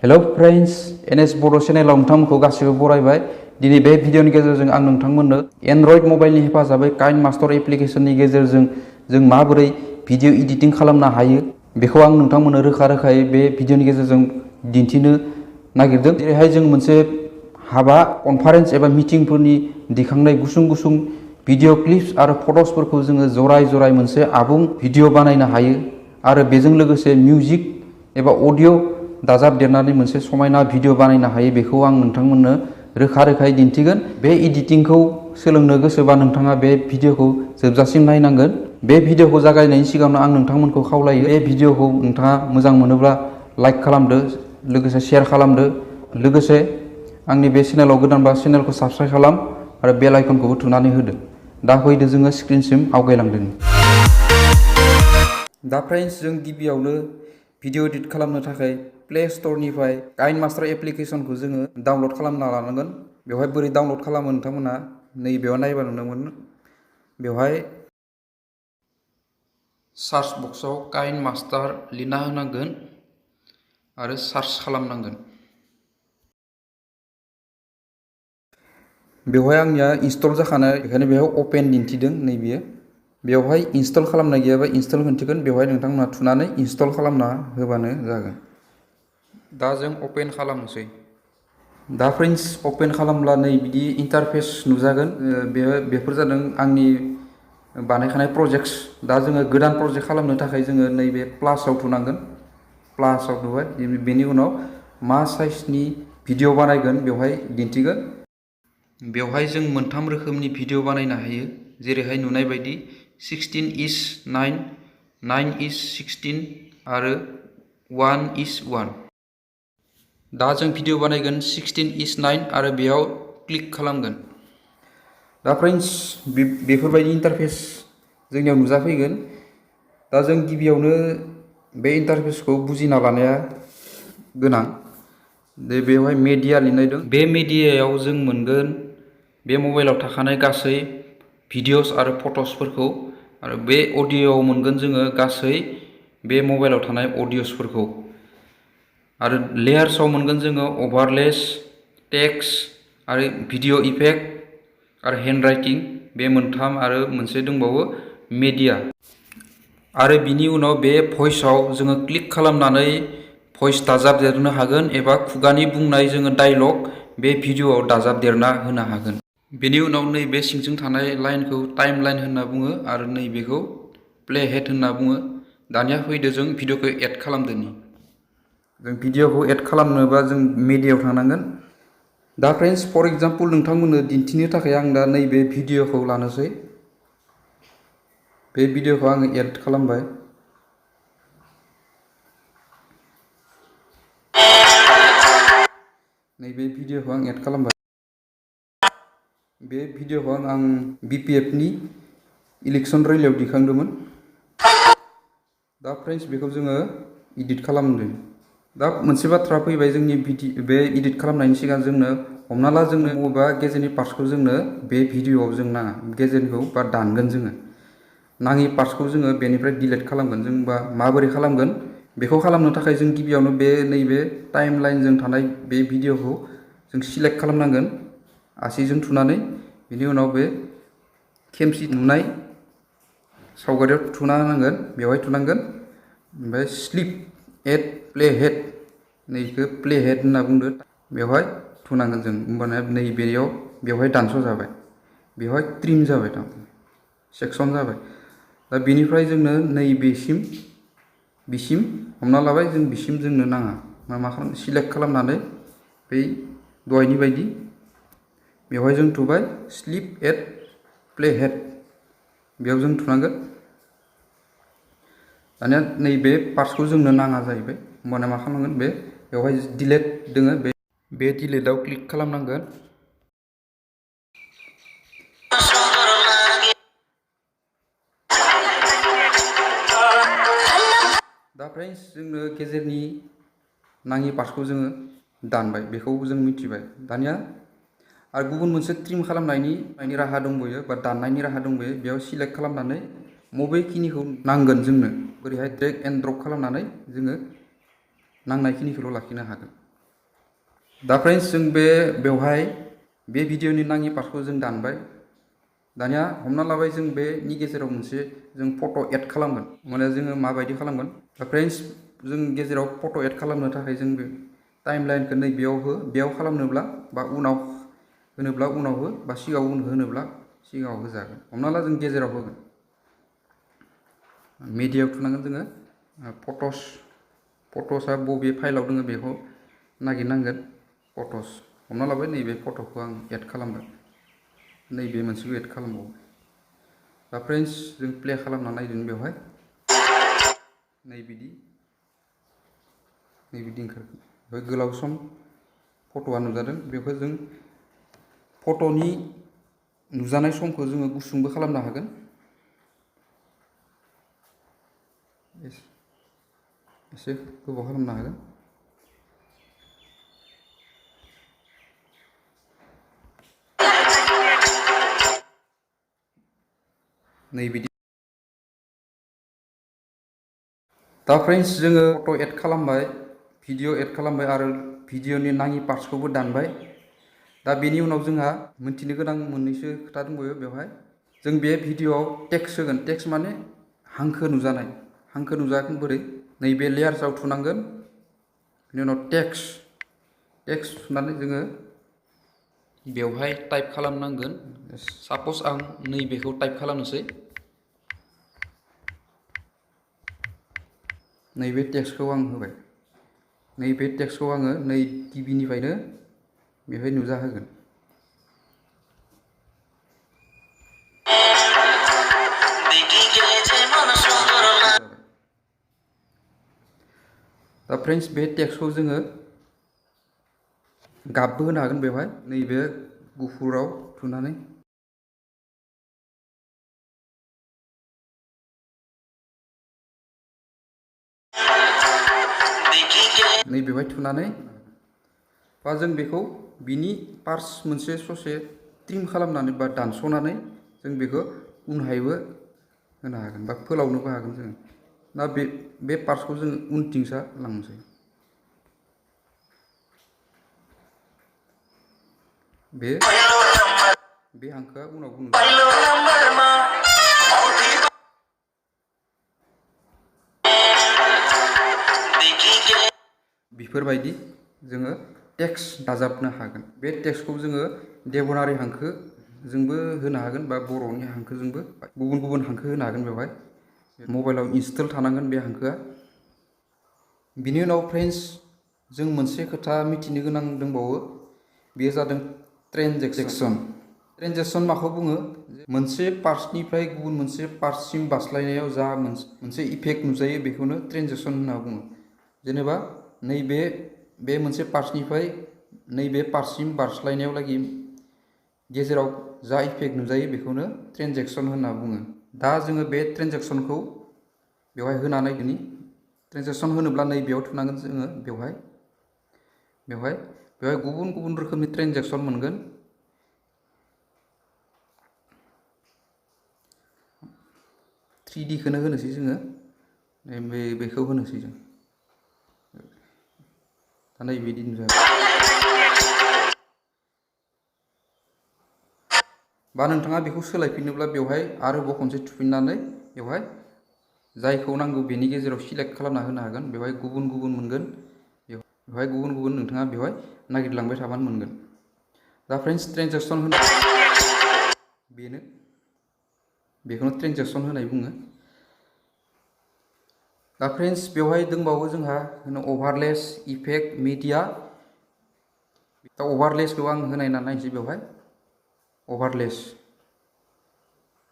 Hello friends NS बड' चेनेलाव नोंथांमोनखौ गासिबो बरायबाय। दिनै बे भिडिअनि गेजेरजों आं नोंथांमोननो एनर'इद मबाइलनि हेफाजाबै काइनमास्टर एप्लिकेशननि गेजेरजों जों माबोरै भिडिअ एडिटिं खालामनो हायो बेखौ आं नोंथांमोननो रोखा-रोखायै बे भिडिअनि गेजेरजों दिन्थिनो नागिरदों। जेरैहाय जों मोनसे हाबा कनफारेन्स एबा मिटिंफोरनि दिखांनाय गुसुं भिडिअ क्लिप्स आरो फट'सफोरखौ जोङो जराय मोनसे आबुं भिडिअ बानायनो हायो आरो बेजों लोगोसे मिउजिक एबा अडिअ दाजाबदेरनानै मोनसे समायना भिडिअ बानायनो हायो। बेखौ आं नोंथांमोननो रोखा-रोखायै दिन्थिगोन। बे एडिटिंखौ सोलोंनो गोसोबा नोंथाङा बे भिडिअखौ जोबजासिम नायनांगोन। बे भिडिअखौ जागायनायनि सिगांनो आं नोंथांमोनखौ खावलायो, बे भिडिअखौ नोंथाङा मोजां मोनोब्ला लाइक खालामदो, लोगोसे शेयार खालामदो, लोगोसे आंनि बे चेनेलाव गोदानबा चेनेलखौ साबस्क्राइब खालाम आरो बेल आइकनखौबो थुनानै होदो। दा फैदो जोङो स्क्रिनसिम आवगायलांदों। दा फ्रेन्ड्स, जों गिबियावनो भिडिअ एडिट खालामनो थाखाय प्ले स्ट'रनिफ्राय काइनमास्टार एप्लिकेशनखौ जोङो डाउनलड खालामना लानांगोन। बेवहाय बोरै डाउनलड खालामो नोंथांमोना नैबेयाव नायबा नुनो मोनो। बेवहाय सार्च बक्सआव काइनमास्टार लिरना होनांगोन आरो सार्च खालामनांगोन। बेवहाय आंनिया इनस्टल जाखानाय, बेखायनो बेवहाय अपेन दिन्थिदों नैबेयो। बेवहाय इनस्टल खालामनाय गैयाबा इनस्टल खिन्थिगोन। बेवहाय नोंथांमोना थुनानै इनस्टल खालामना होबानो जागोन। दा जों अपेन खालामनोसै। दा फ्रेन्ड्स, अपेन खालामब्ला नै बिदि इन्टारफेस नुजागोन। बेफोर जादों आंनि बानायखानाय प्रजेक्ट्स। दा जोङो गोदान प्रजेक्ट खालामनो थाखाय जोङो नैबे प्लासआव थुनांगोन। प्लासआव थुबाय, बेनि उनाव मा साइजनि भिडिअ बानायगोन बेवहाय दिन्थिगोन। बेवहाय जों मोनथाम रोखोमनि भिडिअ बानायनो हायो, जेरैहाय नुनाय बायदि 16:9, 9:16 आरो 1:1। दा जों भिडिअ बानायगोन 16:9 आरो बेयाव क्लिक खालामगोन। दा फ्रेन्ड्स, बेफोरबायदि इन्टारफेस जोंनियाव नुजाफैगोन। दा जों गिबियावनो बे इन्टारफेसखौ बुजिना लानाया गोनां। बेवहाय मेडिया लिरनाय दं। बे मेडियायाव जों मोनगोन बे मबाइलाव थाखानाय गासै भिडिअस आरो फट'सफोरखौ, आरो बे अडिअ'आव मोनगोन जोङो गासै बे मबाइलाव थानाय अडिअ'सफोरखौ। आरो लेयार्सआव मोनगोन जोङो अभारलेस, टेक्स्ट आरो भिडिअ इफेक्ट आरो हेन्ड राइटिं, बे मोनथाम, आरो मोनसे दंबावो मेडिया। आरो बिनि उनाव बे भइसआव जोङो क्लिक खालामनानै भइस दाजाबदेरनो हागोन एबा खुगानि बुंनाय जोङो डायलग बे भिडिअआव दाजाबदेरना होनो हागोन। बेनि उनाव नैबे सिंजों थानाय लाइनखौ टाइम लाइन होनना बुङो आरो नैबेखौ प्ले हेड होनना बुङो। दानिया फैदो जों भिडिअखौ एड खालामदोनि। जों भिडिअखौ एड खालामनोबा जों मेडियायाव थांनांगोन। दा फ्रेन्ड्स, फर एग्जाम्पल नोंथांमोननो दिन्थिनो थाखाय आं दा नैबे भिडिअखौ लानोसै। बे भिडिअखौ आङो एड खालामबाय। नैबे भिडिअखौ आं एड खालामबाय। बे भिडिअखौ आं BPFनि इलेक्सन रेलियाव दिखांदोंमोन। दा फ्रेन्ड्स, बेखौ जोङो इडिट खालामदों। दा मोनसे बाथ्रा फैबाय, जोंनि बे इडिट खालामनायनि सिगां जोंनो, हमना ला जोंनो बबेबा गेजेरनि पार्ट्सखौ जोंनो बे भिडिअआव जों नाङा, गेजेरनिखौ बा दानगोन जोङो। नाङि पार्ट्सखौ जोङो बेनिफ्राय डिलिट खालामगोन। जों बा माबोरै खालामगोन? बेखौ खालामनो थाखाय जों गिबियावनो बे नैबे टाइम लाइनजों थानाय बे भिडिअखौ जों सिलेक्ट खालामनांगोन आसिजों थुनानै। बेनि उनाव बे खेमसि नुनाय सावगारियाव थुना होनांगोन, बेवहाय थुनांगोन। ओमफ्राय स्लिप एड प्ले हेड, नैखौ प्ले हेड होनना बुंदो, बेवहाय थुनांगोन जों। होमबाना नैबेयाव बेवहाय दानस' जाबाय, बेवहाय ट्रिम जाबाय, सेक्सन जाबाय। दा बेनिफ्राय जोंनो बिसिम हमना लाबाय, जों बिसिम जोंनो नाङा। मा खालाम, सिलेक्ट खालामनानै बै दहायनि बायदि बेवहाय जों थुबाय स्लिप एड प्ले हेड, बेयाव जों थुनांगोन। दानिया नैबे पार्ट्सखौ जोंनो नाङा जाहैबाय। होमबाना मा खालामनांगोन, बेवहाय डिलेट दोङो, बे डिलेटआव क्लिक खालामनांगोन। दा फ्रेन्ड्स, जोंनो गेजेरनि नाङि पार्ट्सखौ जोङो दानबाय, बेखौ जों मिथिबाय। दानिया आरो गुबुन मोनसे ट्रिम खालामनायनि राहा दंबावो बा दाननायनि राहा दंबावो। बेयाव सिलेक्ट खालामनानै बबेखिनिखौ नांगोन जोंनो, ओरैहाय ड्रेग एन्ड ड्रप खालामनानै जोङो नांनायखिनिखौल' लाखिनो हागोन। दा फ्रेंड्स जों बेवहाय बे भिडिअनि नाङि पार्टखौ जों दानबाय। दानिया हमना लाबाय जों बेनि गेजेराव मोनसे जों फट' एड खालामगोन। माने जोङो माबायदि खालामगोन? दा फ्रेंड्स जों गेजेराव फट' एड खालामनो थाखाय जों बे टाइमलाइनखौ नै बेयाव खालामनोब्ला बा उनाव होनोब्ला उनाव हो, बा सिगाङाव होनोब्ला सिगाङाव होजागोन। हमना ला जों गेजेराव होगोन। मिडियायाव थुनांगोन जोङो फट'सआ बबे फाइलाव दङ बेखौ नागिरनांगोन। फट'स हमना लाबाय नैबे फट'खौ आं एड खालामबाय, नैबे मोनसेखौ एड खालामबावो। दा फ्रेंड्स जों प्ले खालामना नायदों बेवहाय नैबिदि ओंखारगोन। बेवहाय गोलाव सम फट'आ नुजादों। बेखौ जों फट'नि नुजानाय समखौ जोङो गुसुंबो खालामनो हागोन। एसे गोबाव खालामनो हागोन। नैबिदि। दा फ्रेंड्स जोङो फट' एड खालामबाय, भिडिअ एड खालामबाय आरो भिडिअनि नाङि पार्ट्सखौबो दानबाय। दा बेनि उनाव जोंहा मोनथिनो गोनां मोननैसो खोथा दंबावो बेवहाय। जों बे भिडिअआव टेक्स्ट होगोन। टेक्स्ट माने हांखो नुजानाय। हांखो नुजागोन बोरै? नैबे लेयार्सआव थुनांगोन। बेनि उनाव टेक्स्ट थुनानै जोङो बेवहाय टाइप खालामनांगोन। साप'ज आं नैबेखौ टाइप खालामनोसै। नैबे टेक्स्टखौ आं होबाय। नैबे टेक्स्टखौ आङो नै टिभिनिफ्रायनो बेवहाय नुजाहोगोन। दा फ्रेंड्स बे टेक्स्टखौ जोङो गाबबो होनो हागोन बेवहाय नैबे गुफुराव थुनानै। नैबेवहाय थुनानै बा जों बेखौ बिनि पार्ट्स मोनसे ससे ट्रिम खालामनानै बा दानस'नानै जों बेखौ उनहायबो होनो हागोन बा फोलावनोबो हागोन जों। दा बे पार्ट्सखौ जों उनथिंसा लांनोसै। बे हांखोआ उनाव बुंनो बेफोरबायदि जोङो टेक्स्ट दाजाबनो हागोन। बे टेक्स्टखौ जोङो देबनारि हांखोजोंबो होनो हागोन बा बर'नि हांखोजोंबो गुबुन गुबुन हांखो होनो हागोन। बेवहाय मबाइलाव इनस्टल थानांगोन बे हांखोआ। बिनि उनाव फ्रेंड्स जों मोनसे खोथा मिथिनो गोनां दंबावो। बेयो जादों ट्रेन्जेकसन। ट्रेन्जेकसन माखौ बुङो? मोनसे पार्ट्सनिफ्राय गुबुन मोनसे पार्ट्ससिम बास्लायनायाव जा मोनसे इफेक्ट नुजायो बेखौनो ट्रेन्जेकसन होनना बुङो। जेनेबा बे मोनसे पार्ट्सनिफ्राय नैबे पार्ट्ससिम बारस्लायनायाव लागि गेजेराव जा इफेक्ट नुजायो बेखौनो ट्रेन्जेकसन होनना बुङो। दा जोङो बे ट्रेन्जेकसनखौ बेवहाय होना नायदिनि। ट्रेन्जेकसन होनोब्ला नैबेयाव थुनांगोन जोङो। बेवहाय गुबुन गुबुन रोखोमनि ट्रेन्जेकसन मोनगोन। थ्रिडिखौनो होनोसै जोङो। बेखौ होनोसै जों। दा नैबिदि नुजागोन। बा नोंथाङा बेखौ सोलायफिनोब्ला बेवहाय आरोबाव खनसे थुफिननानै बेवहाय जायखौ नांगौ बेनि गेजेराव सिलेक्ट खालामना होनो हागोन। बेवहाय गुबुन गुबुन मोनगोन। बेवहाय गुबुन गुबुन नोंथाङा बेवहाय नागिरलांबाय थाबानो मोनगोन। दा फ्रेंड्स ट्रेन्जेकसन होनो बेखौनो ट्रेन्जेकसन होनाय बुङो। दा फ्रेंड्स बेवहाय दंबावो जोंहा अभारलेस, इफेक्ट, मिडिया। दा अभारलेसखौ आं होनायना नायनोसै। बेवहाय अभारलेस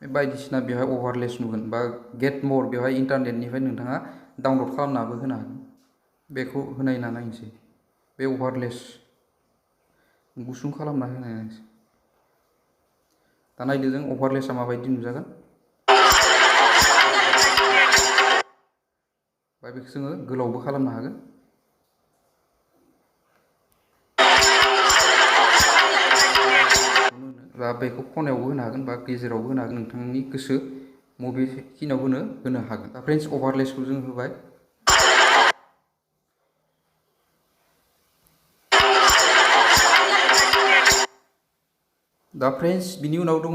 बायदिसिना बेवहाय अभारलेस नुगोन बा गेट मर बेवहाय इन्टारनेटनिफ्राय नोंथाङा डाउनलड खालामनाबो होनो हागोन। बेखौ होनायना नायनोसै। बे अभारलेस गुसुं खालामना होनाय नायनोसै। दा नायदो जों अभारलेसआ माबायदि नुजागोन। बा बेखौ जोङो गोलावबो खालामनो हागोन। बा बेखौ खनायावबो होनो हागोन बा गेजेरावबो होनो हागोन। नोंथांनि गोसो मबेखिनियाव होनो हागोन। दा फ्रेंड्स अभारलेसखौ जों होबाय। दा फ्रेन्ड्स बिनि उनाव दङ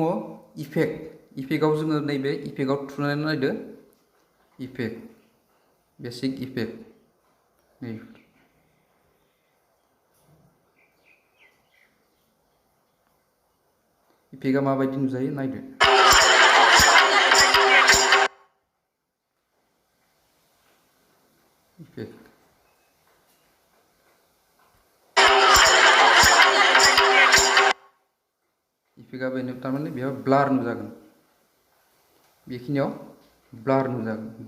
इफेक्टआव जोङो नैबे इफेक्टआव थुनानै नायदो बेसिक इफेक्ट नै इफेक्टआ माबायदि नुजायो नायदो इफेक्टआ बेनो थारमाने बेयाव ब्लार नुजागोन बेखिनियाव ब्लार नुजागोन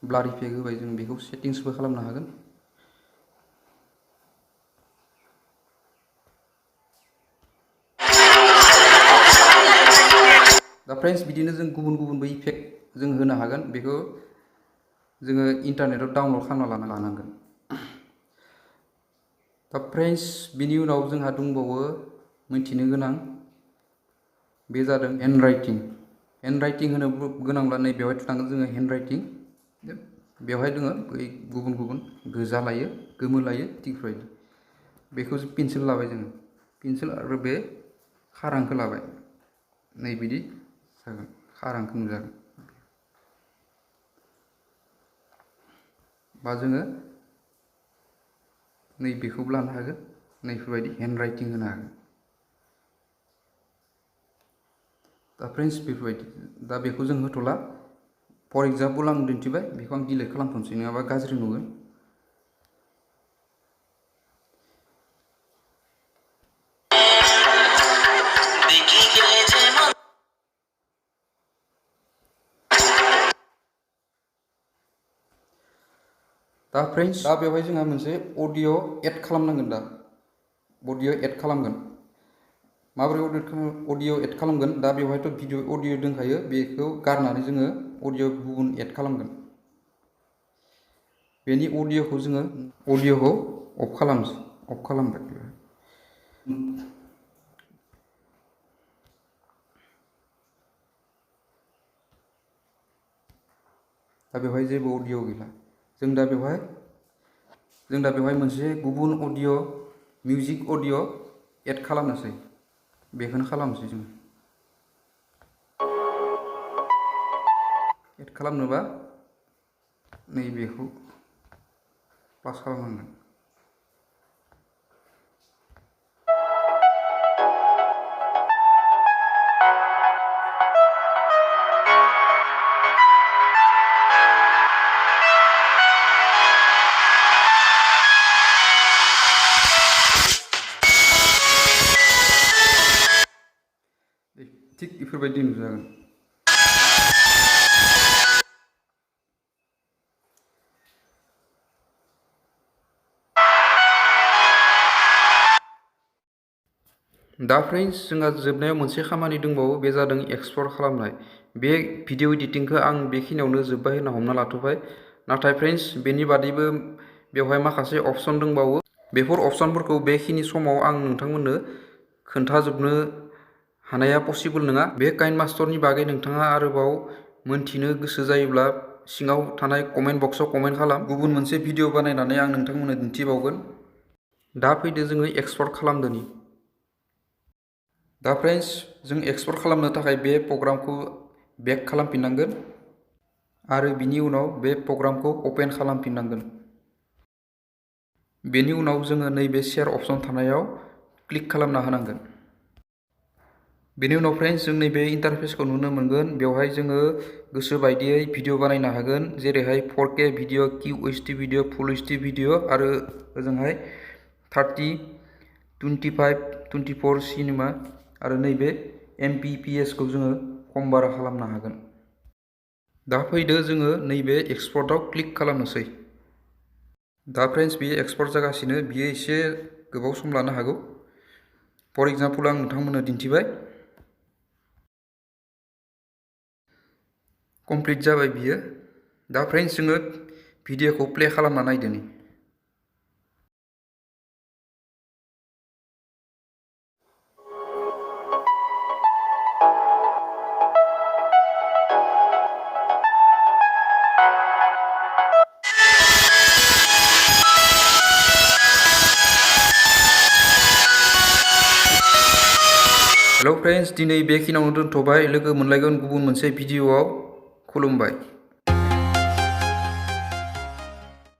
ब्लार इफेक्ट होबाय जों बेखौ सेटिंसबो खालामनो हागोन दा फ्रेन्ड्स बिदिनो जों गुबुन इफेक्ट जों होनो हागोन बेखौ जोङो इन्टारनेटाव डाउनलड खालामना लानांगोन दा फ्रेन्ड्स बिनि उनाव जोंहा दंबावो मिथिनो गोनां बे जादों हेन्डराइटिं होनो गोनांब्ला नै बेवहाय थुनांगोन जोङो हेन्डराइटिं बेवहाय दोङो बै गुबुन गोजा लायो गोमो लायो थिग बेबायदि बेखौ पेन्सिल लाबाय जोङो पेन्सिल आरो बे खारांखौ लाबाय नै बिदि जागोन खारांखौ नुजागोन बा जोङो नैबेखौबो लानो हागोन नैफोरबायदि हेन्डराइटिं होनो हागोन दा फ्रेन्ड्स बेफोरबायदि दा बेखौ जों होथ'ला फर एग्जाम्पल आं दिन्थिबाय बेखौ आं डिलिट खालामथ'नोसै नङाबा गाज्रि नुगोन दा फ्रेन्ड्स दा बेवहाय जोंहा मोनसे अडिअ एड खालामनांगोन दा अडिअ एड खालामगोन माबोरै अडिअ एड खालामगोन दा बेवहायथ' अडिअ दंखायो बेखौ गारनानै जोङो अडिअ गुबुन एड खालामगोन बेनि अडिअखौ जोङो अफ खालामबाय दा बेवहाय जेबो अडिअ गैला जों दा बेवहाय मोनसे गुबुन अडिअ मिउजिक अडिअ एड खालामनोसै बेखौनो खालामनोसै जों एड खालामनोबा नैबेखौ पास खालामनांगोन थिग बेफोरबायदि नुजागोन दा फ्रेन्ड्स जोंहा जोबनायाव मोनसे खामानि दंबावो बे जादों एक्सपर्ट खालामनाय बे भिडिअ एडिटिंखौ आं बेखिनियावनो जोब्बाय होनना हमना लाथ'बाय नाथाय फ्रेन्ड्स बेनि बादैबो बेवहाय माखासे अपसन दंबावो बेफोर अपसनफोरखौ बेखिनि समाव आं नोंथांमोननो खोन्थाजोबनो हानाया पसिबल नङा बे काइनमास्टरनि बागै नोंथाङा आरोबाव मोनथिनो गोसो जायोब्ला सिङाव थानाय कमेन्ट बक्सआव कमेन्ट खालाम गुबुन मोनसे भिडिअ बानायनानै आं नोंथांमोननो दिन्थिबावगोन दा फैदो जोङो एक्सपर्ट खालामदोनि दा फ्रेन्ड्स जों एक्सपर्ट खालामनो थाखाय बे प्रग्रामखौ बेक खालामफिननांगोन आरो बिनि उनाव बे प्रग्रामखौ अपेन खालामफिननांगोन बेनि उनाव जोङो नैबे शेयार अपसन थानायाव क्लिक खालामना होनांगोन बेनि उनाव फ्रेन्ड्स जों नैबे इन्टारफेसखौ नुनो मोनगोन बेवहाय जोङो गोसो बायदियै भिडिअ बानायनो हागोन जेरैहाय 4K भिडिअ QHD भिडिअ फुल HD भिडिअ आरो ओजोंहाय 30 25 24 सिनेमा आरो नैबे MPPS खौ जोङो खम बारा खालामनो हागोन दा फैदो जोङो नैबे एक्सपर्टआव क्लिक खालामनोसै दा फ्रेन्ड्स बेयो एक्सपर्ट जागासिनो बियो एसे गोबाव सम लानो हागौ फर एग्जाम्पल आं नोंथांमोननो दिन्थिबाय कमप्लिट जाबाय बियो दा फ्रेन्ड्स जोङो भिडिअखौ प्ले खालामना नायदोनि हेल' फ्रेन्ड्स, दिनै बेखिनियावनो दोनथ'बाय। लोगो मोनलायगोन गुबुन मोनसे भिडिअ'आव। खुलुमबाय।